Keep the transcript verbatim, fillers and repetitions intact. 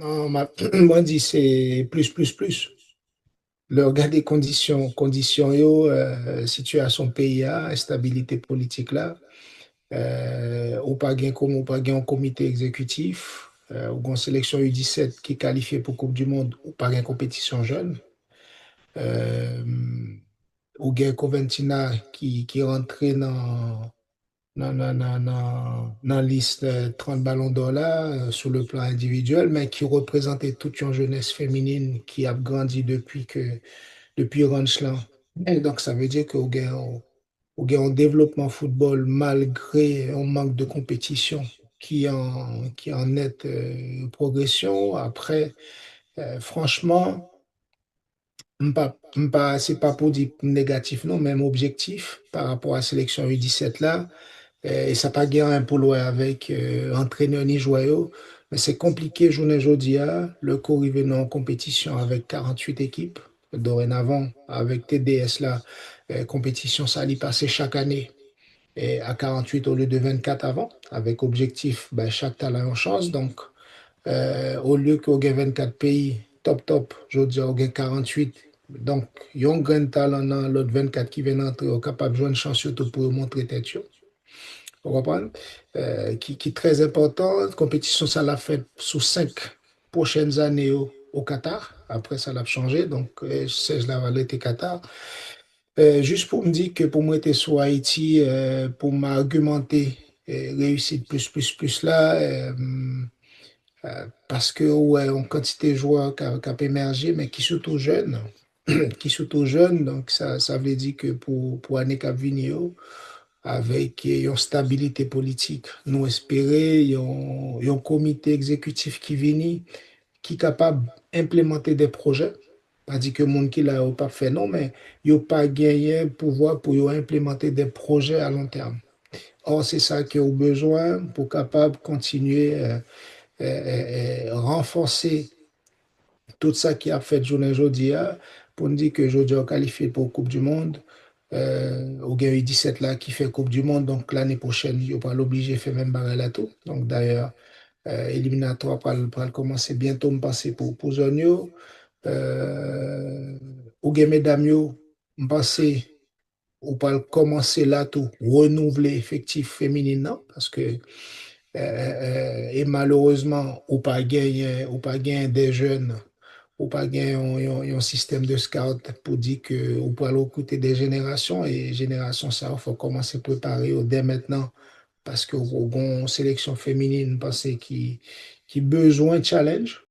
Non, m ap, mwen di se plis, plis, plis. Lè w gade kondisyon, kondisyon yo, eh, sitiyasyon peyi a, enstabilite politik la, eh, ou pa gen kom-, ou pa gen yon komite egzekitif, eh, ou gen yon seleksyon U disèt ki kalifye pou Koup di Mond, ou pa gen konpetisyon jèn. Eh, ou gen Coventina ki, ki rantre nan, nan, nan, nan, nan, nan lis, eh, trant Balon dò la, eh, sou le plan endividyèl, men ki reprezante tout yon jenès feminin ki ap grandi depi ke, depi ranch lan. E donk, sa vle di ke ou gen, ou gen yon devlopman foutbòl malgre yon mank de konpetisyon ki an, ki an nèt, eh, pwogresyon. Apre, eh, franchman, m pa, m pa, se pa pou di m negatif non, men m objektif pa rapò a seleksyon U disèt la, eh, e sa pa gen anyen pou l wè avèk, eh, antrenè ni jwè yo, men se konplike jounen jodi a, lè ke w rive nan yon konpetisyon avèk karanntuit ekip, dorenavan, avèk T D S la, eh, konpetisyon sa li pase chak ane, eh, a karanntuit olye de vennkat avan, avèk objektif bay chak talan yon chans. Donk, eh, olye ke w gen vennkat peyi top top, jodi a w gen karanntuit. Donk, yon grenn talan nan lòt vennkat ki vin antre yo kapab jwenn chans yo tou pou yo montre tèt yo. Ou konprann? Eh, ki, ki trè enpòtan. Konpetisyon sa la fèt sou senk pwochèn ane yo o Qatar. Apre sa, l ap chanje. Donk, eh, syèj la va rete Qatar. Eh, jis pou m di ke pou m rete sou Ayiti, eh, pou m agimante, eh, reyisit plis, plis, plis la, eh, eh, paske ou wè yon kantite jwè k ap, k ap emèje, men ki sitou jèn, ki sitou jèn, donk sa, sa vle di ke pou, pou ane k ap vini yo, avèk yon stabilite politik, nou espere yon, yon komite egzekitif ki vini, ki kapab enplemante de pwojè. Pa di ke moun ki la yo p ap fè non, men yo pa genyen pouvwa pou yo enplemante de pwojè a lon tèm. Ò, se sa ke ou bezwen pou kapab kontinye, eh, eh, eh, eh, ranfòse tout sa ki ap fèt jounen jodi a, pou n di ke jodi a w kalifye pou Koup di Mond, eh, ou gen U disèt la ki fè Koup di Mond, donk lane pwochèn, yo pral oblije fè menm bagay la tou. Donk dayè, eh, eliminatwa pral, pral kòmanse byento, m panse, pou, pou zòn yo. Eh, ou gen medam yo, m panse, ou pral kòmanse la tou, renouvle efektif feminin nan, paske, eh, eh, eh, e malerezman, ou pa genyen, ou pa genyen de jèn, ou pa gen yon, yon, yon sistèm de scout pou di ke ou pral rekrite de jenerasyon, e jenerasyon sa yo, fò kòmanse prepare yo dè mentnan, paske ou, ou gen yon seleksyon feminin, m panse, ki, ki bezwen challenge,